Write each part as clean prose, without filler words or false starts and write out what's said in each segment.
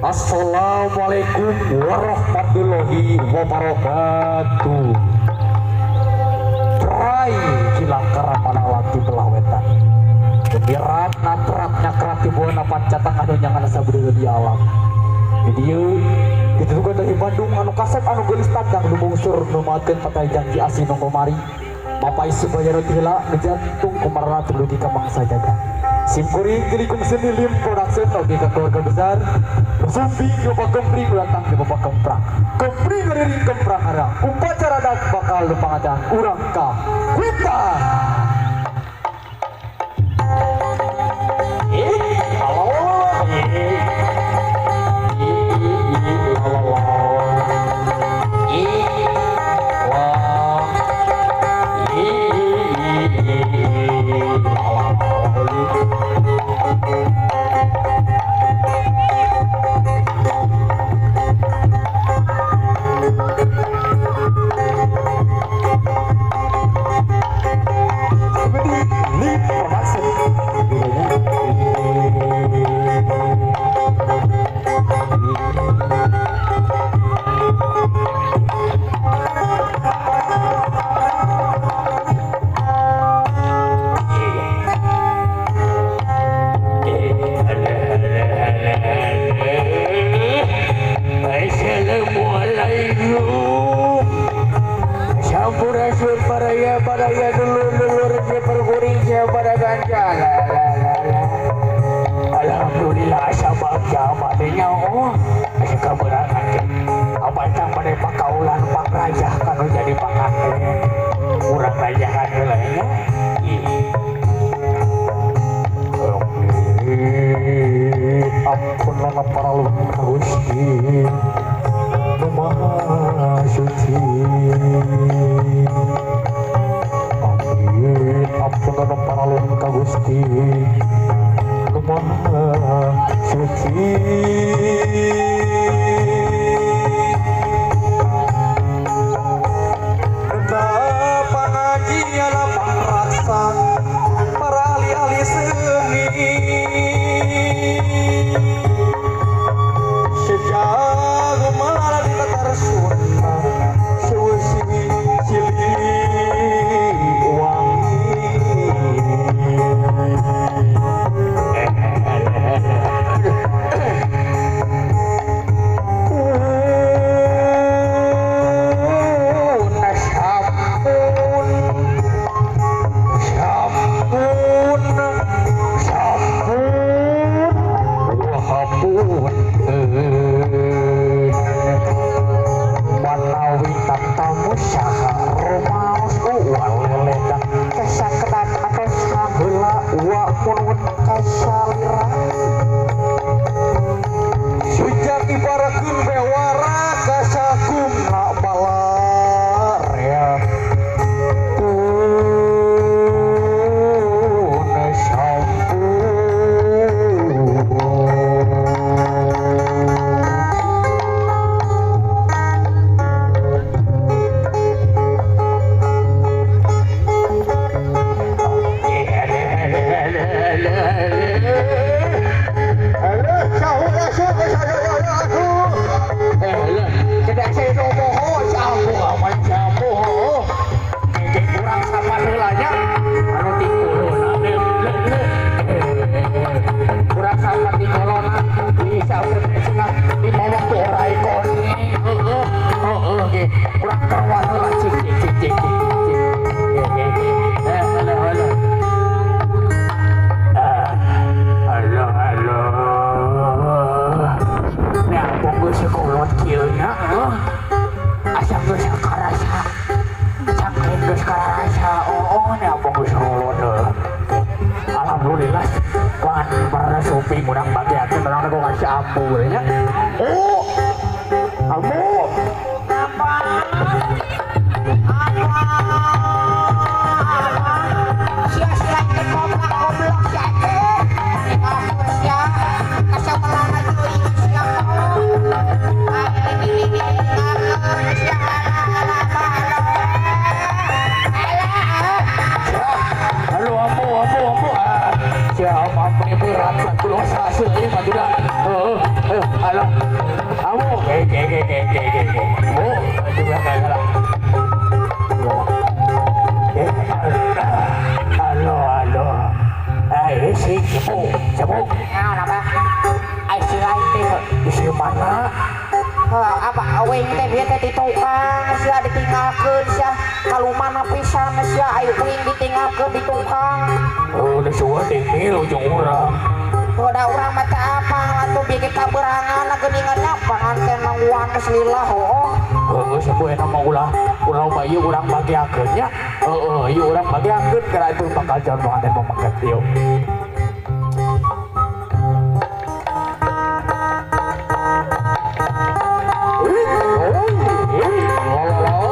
Assalamualaikum warahmatullahi wabarakatuh. Prai kilangkara manawati belah wetan. Gemirat natrat nyakrat buana pancatang anu nyangan sabudeureun di alam. Di dieu dituduhkeun dari Bandung anu kasep anu geulis tandang nu bungsur nu maotkeun patah janji asih nu kamari. Bapak Isubayaro tila nu jantung kumarana tuluy ka mangsa jaga. Simkuring gelikum seni lim production oge ka keluarga besar. Sumping loba kempring ulatang di bapak kemprang. Kempring ngeriring kemprang arang. Upacara dat bakal lupangadan urang ka kuita. Assalamualaikum. Sampurasun baraya baraya dulur-dulur perguring pada ganja. Alhamdulillah sabab jamatnya oh asa kaberangan teh. Abantang bade pakaulan pangrajah kanu jadi pangaten. Urang rajahan heula nya. Ampun lana para luhur Gusti nu Maha Suci. Amin. Ampun lana para luhur Gusti nu Maha Suci. Pangajian pangraksa para ahli-ahli seni sejak malah di tatar Sunda sewesi cili wangi. Manawi tatamu saha rumaos waleledak kesakedan atos ngaheula wa munut kasalira sujak ibarakeun bewara kasakumna balarea Alhamdulillah wan para suping urang bagiakeun urang teh kasih ambu nya. Oh. Ambu. Apa? Apa? Sia-sia teh goblok-goblok sia teh. Ngapur sia. Kasamalana teuing sia. Sia Halo ambu ambu ambu. Siapa berat dosa hasil ini mah tidak. Halo. Kamu ke ke ke ke ke ke ke. Oh, di belakang lah. Halo, halo. Eh, si cepu, cepu. Naon apa? Ai si lain teh. Si mana? Heuh, apa aweng teh bieu teh di tukang sia ditinggalkeun sia kalumana pisan sia ai uing ditinggalkeun di tukang. Oh, udah suwe tinggal ujung urang. Udah urang mah teu apal atuh bieu kaberangan geuningan nya panganten nangguan geus lila heuh. Heeh, sepuh enak mah ulah ulah mah ieu urang bagiakeun nya. Heeh, ieu urang bagiakeun kana itu bakal calon panganten mamaket ieu. Alah.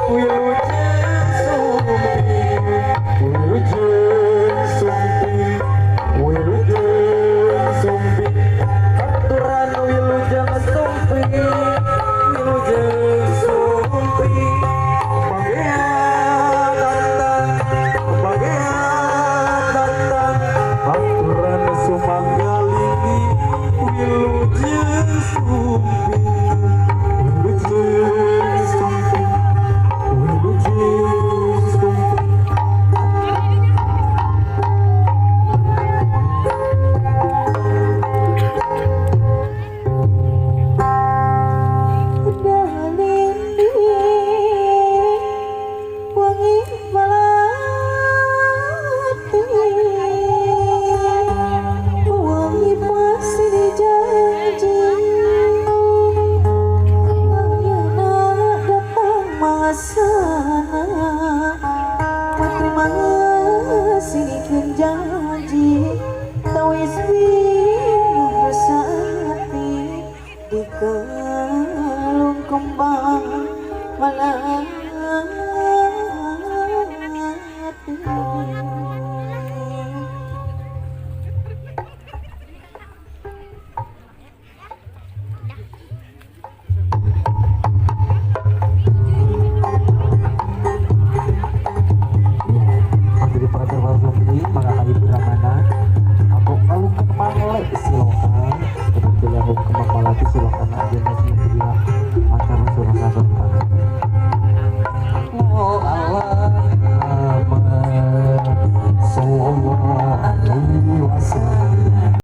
Wilujeng sumping, wilujeng sumping, wilujeng sumping, aturan wilujeng sumping, wilujeng sumping. Bagean datang, bagean datang, aturan sumanggalingi, wilujeng sumping, wilujeng sumping, wilujeng sumping. Wangi melati, wangi pasti janji. Ayeuna datang masana, terima kasih janji. Tawis bingung rasa hati di kalung kembang melati.